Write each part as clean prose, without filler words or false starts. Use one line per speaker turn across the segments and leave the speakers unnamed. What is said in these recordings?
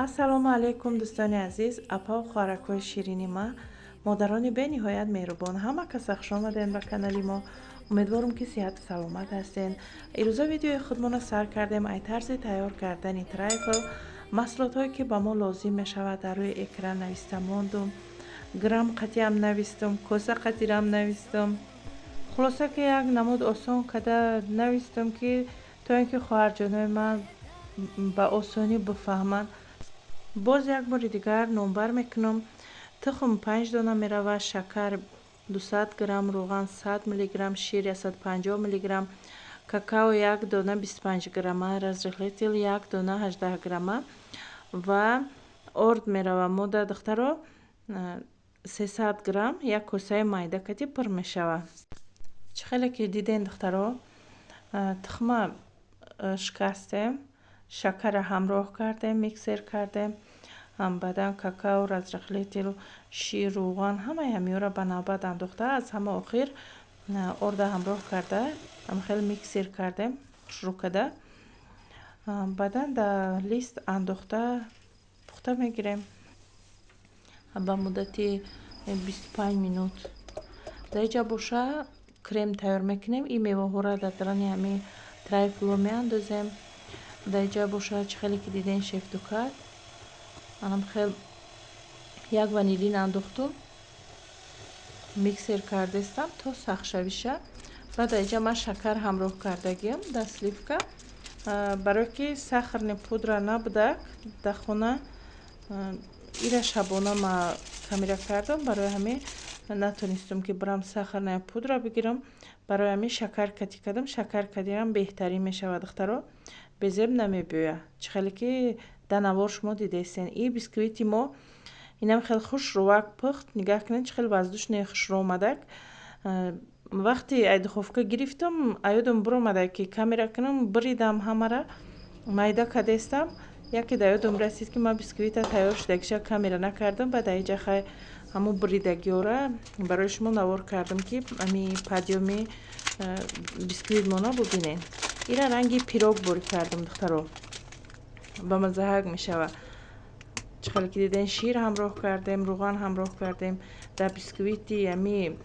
Ассалому алайкум, дӯстони азиз, апаву хоҳаракҳои ширини ма, модарони бениҳоят меҳрубон. Ҳама каса хуш омадем ба канали мо. Умедворам, ки сиҳату саломат ҳастен. Ирӯза видеои худмонро сар кардем ай тарзи тайёр кардани трайфл. Маҳсулотҳое, ки ба мо лозим мешавад, дар рӯи экран нависта мондум. Грамм қатиам навистум, коса қатирам навистум. Хулоса, ки як намуд осон карда навистум, ки то ин ки хоҳарҷонои ман ба осонӣ бифаҳманд. Боз як бори дигар номбар мекунам: тухм 5 дона меравад, шакар 200 грамм, рӯған 100 миллиграмм, шир 150 миллиграмм, какао як дона 25 грамма, разрыхлитель як дона 18 грамма ва орд меравад. Мода, духтаро, 300 грамм, як косаи майда кати пур мешавад. Чӣ хеле ки диден, духтаро, тухма шикастем, шакарро ҳамроҳ кардем, миксер кардем, баъдан какао, разрыхлитель, шир, рӯған, ҳамаи ҳамиёро ба навбат андохта, аз ҳама охир орда ҳамроҳ карда, хеле миксер кардем, хушрӯ карда, баъдан дар лист андохта пухта мегирем ба муддати 25 минут. Дар инҷа боша крем тайёр мекунем. Ин меваҳоро дар даруни ҳамин трайфло меандозем. Дар инҷа боша, чӣ хеле ки диден, шефдукат анам хел як ванилин андохтум, миксер кардестам то сахт шавиша. Баъд дар инҷа ман шакар ҳамроҳ кардагиам дар сливка, барое ки сахарный пудра набудак дар хона. Ира шабона ма камера кардам, барои ҳамин натонистум, ки бирам сахарная пудра бигирам. Барои ҳамин шакар катӣ кардам. Шакар кадиам беҳтарин мешавад, духтаро, безеб намебиёяд. Чӣ хеле ки дар навор шумо дидестен, и бисквити мо инам хеле хушрӯвак пухт. Нигаҳ кунед, чӣ хеле воздушный, хушрӯ омадак. Вақте ай духовка гирифтам, аёдам биромада, ки камера кунам, биридам, ҳамара майда кардестам. Яке дар ёдам расид, ки ман бисквита тайёр шудагиша камера накардам. Баъд аиҷа хай ҳамун буридагиёра барои шумо навор кардам, ки ами подъёми бисквитмона бубинед. Ира ранги пирог борӣ кардам, духтаро, ба маззаҳак мешавад. Чӣ хеле ки дидем, шир ҳамроҳ кардем, рӯған ҳамроҳ кардем. Дар бисквити ами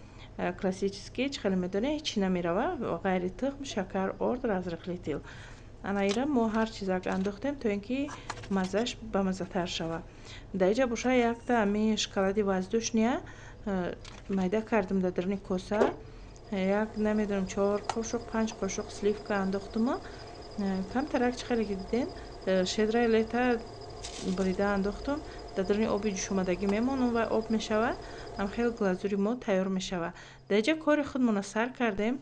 классический, чӣ хеле медонед, ҳечи намеравад ғайри тухм, шакар, орд, разрыхлитель. Ана ира мо ҳар чизак андохтем, то ин ки маззаш бамаззатар шавад. Дар инҷа боша якта ами шоколади воздушный майда кардам дар даруни коса, як, намедонам, чор қошуқ, панҷ қошуқ сливка андохтума, камтарак, чӣ хеле ки дидем, щедрое лето бурида андохтум. Дар даруни оби ҷӯшомадагӣ мемонам ва об мешавад, ҳам хеле глазури мо тайёр мешавад. Дар инҷа кори худмонро сар кардем.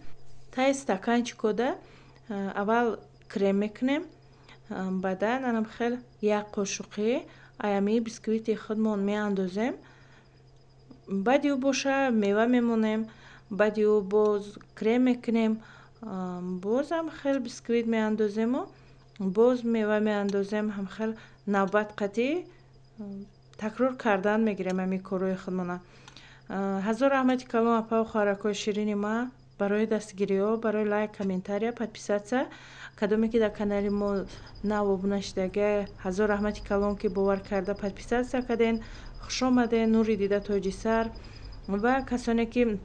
Таи стаканчикода аввал крем мекунем, баъдан анам хел як қошуқи аями бисквити худмон меандозем, баъди ӯ боша мева мемонем, баъди ӯ боз крем мекунем, бозам хел бисквит меандозему боз мева меандозем. Ҳамхел навбат қатӣ такрор кардан мегирем ҳамин корҳои худмона. Ҳазор раҳмати калон, апаву хоҳаракҳои ширини ман, барои дастгириҳо, барои лайк, комментария, подписаться. Кадоме ки дар канали мо нав обуна шудага, ҳазор раҳмати калон, ки бовар карда подписаться карден. Хушомаден, нури дида, тоҷи сар. Ва касоне ки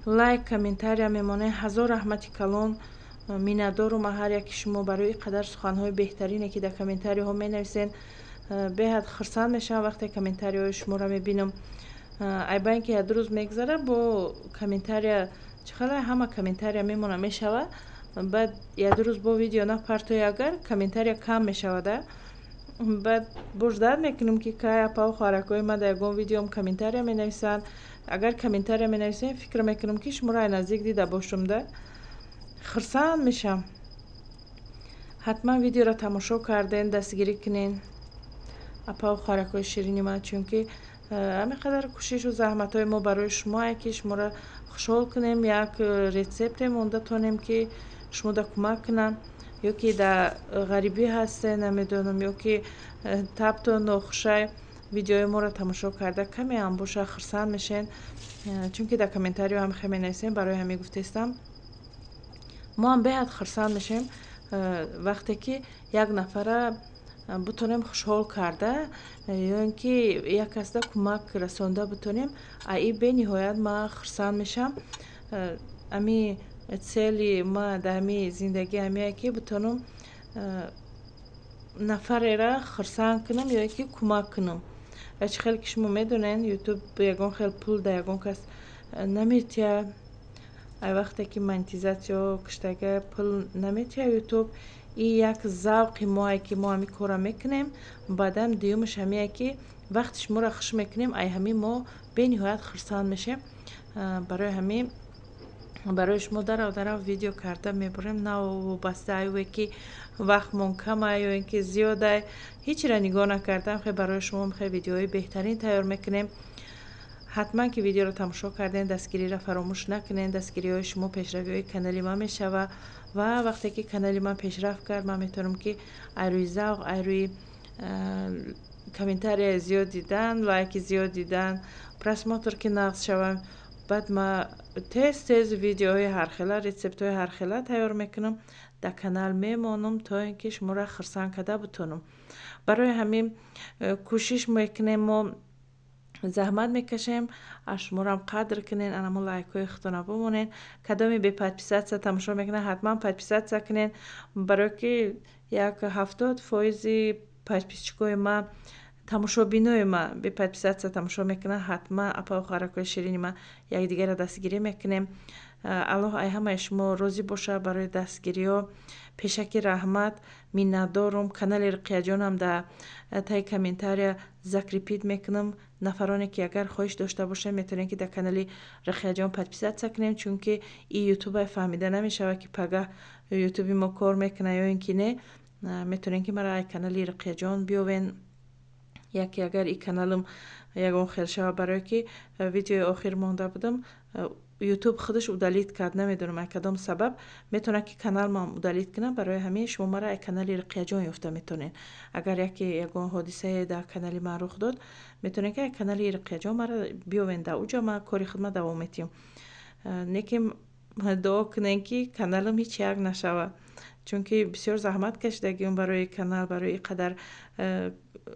лайк, комментария мемонед, ҳазор раҳмати калон, миннатдорум ҳар яки шумо барои ин қадар суханҳои беҳтарине, ки дар комментариҳо менависед. Беҳад хурсанд мешавам, вақте комментариҳои шуморо мебинам. Айба ин ки як рӯз мегзара, бо комментария чӣ хела ҳама комментария мемона мешавад. Баъд як рӯз бо видео напартои, агар комментария кам мешавада, баъд боз дард мекунем, ки кай апаву хоҳаракҳои ман дар ягон видеом комментария менависанд. Агар комментария менависем, фикр мекунам, ки шуморо ай наздик дида бошам да хурсанд мешавам. Ҳатман видеоро тамошо карден, дастгирӣ кунен, апаву хоҳаракҳои ширини ман, чунки ҳамин қадар кӯшишу заҳматҳои мо барои шумое, ки шуморо хушҳол кунем, як рецепте монда тонем, ки шумода кӯмак кунам, ё ки дар ғарибӣ ҳастед, намедонам, ё ки табтон нохушай, видеои моро тамошо карда каме ҳам боша хурсанд мешавед, чунки дар комментариҳо ҳам хеле менависем. Барои ҳамин гуфтаистам, мо ҳам беҳад хурсанд мешавем, вақте ки як нафара бутонем хушҳол карда ё ин ки як касда кӯмак расонда бутонем, а и бениҳоят ман хурсанд мешавам. Ами цели ма дар ҳами зиндагӣ ҳамие, ки бутонам нафарера хурсанд кунам ё ин ки кӯмак кунам. Чӣ хеле ки шумо медонед, Ютуб ягон хел пул да ягон кас наметиҳад. Ай вақте ки монетизатсия куштага, пул наметиҳад Ютуб. И як завқи моае, ки мо ҳамин корро мекунем. Баъдан дуюмаш ҳамие, ки вақти шуморо хуш мекунем, ай ҳамин мо бениҳоят хурсанд мешем. Барои ҳамин барои шумо дарав дарав видео карда мебурем, на вобаста айве ки вақтмон камай ё ин ки зиёдай, ҳечиро нигоҳ накардам, хе барои шумо хе видеоҳои беҳтарин тайёр мекунем. Ҳатман ки видеоро тамошо кардем, дастгириро фаромӯш накунед. Дастгириҳои шумо пешравиҳои канали ман мешавад ва вақте ки канали ман пешрафт кард, ман метавонам, ки ай рӯи завқ, ай рӯи комментарияи зиёд дидан, лайки зиёд дидан, просмотр ки нағз шавад, баъд ма тез тез видеоҳои ҳархела, рецептҳои ҳархела тайёр мекунам, дар канал мемонам, то ин ки шуморо хурсанд карда бутонам. Барои ҳамин кӯшиш мекунем, мо заҳмат мекашем, аз шуморам қадр кунен, анамо лайкҳои худтона бимонен. Кадоме бе подписаться тамошо мекунад, ҳатман подписаться кунен, барое ки як 70 фоизи подписчикои ма, тамошобинои ма бе подписаться тамошо мекунанд. Ҳатман, апау хоҳаракҳои ширини ма, якдигарро дастгирӣ мекунем. Аллоҳ ай ҳамаи шумо розӣ бошад. Барои дастгириҳо пешакӣ раҳмат, миннатдорум. Канали Руқияҷонам дар таи комментария закрепить мекунам. Нафароне ки агар хоҳиш дошта бошанд, метавонед, ки дар канали Руқияҷон подписаться кунем, чунки и Ютубай фаҳмида намешавад, ки пагаҳ Ютуби мо кор мекунад ё ин ки не. Метавонед, ки маро ай канали Руқияҷон биёвен, яке агар и каналам ягон хел шавад, барое ки видеои охир монда будам, Ютуб худаш удалить кард, намедонам ай кадом сабаб. Метавонад, ки каналмам удалить кунад. Барои ҳамин шумо маро ай канали Руқияҷон ёфта метавонед. Агар яке ягон ҳодисае дар канали ман рух дод, метавонед, ки ай канали Руқияҷон маро биёвен. Дар уҷо ман кори худма давом медиҳам. Лекин дуо кунед, ки каналам ҳеҷ як нашавад, чунки бисёр заҳмат кашидагиам барои канал. Барои ин қадар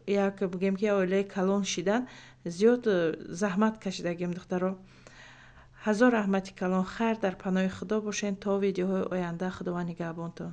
як бигӯем, ки оилаи калон шидан, зиёд заҳмат кашидагиам. Духтаро, ҳазор раҳмати калон. Хайр, дар паноҳи Худо бошед то видеоҳои оянда. Худованд нигаҳбонтон.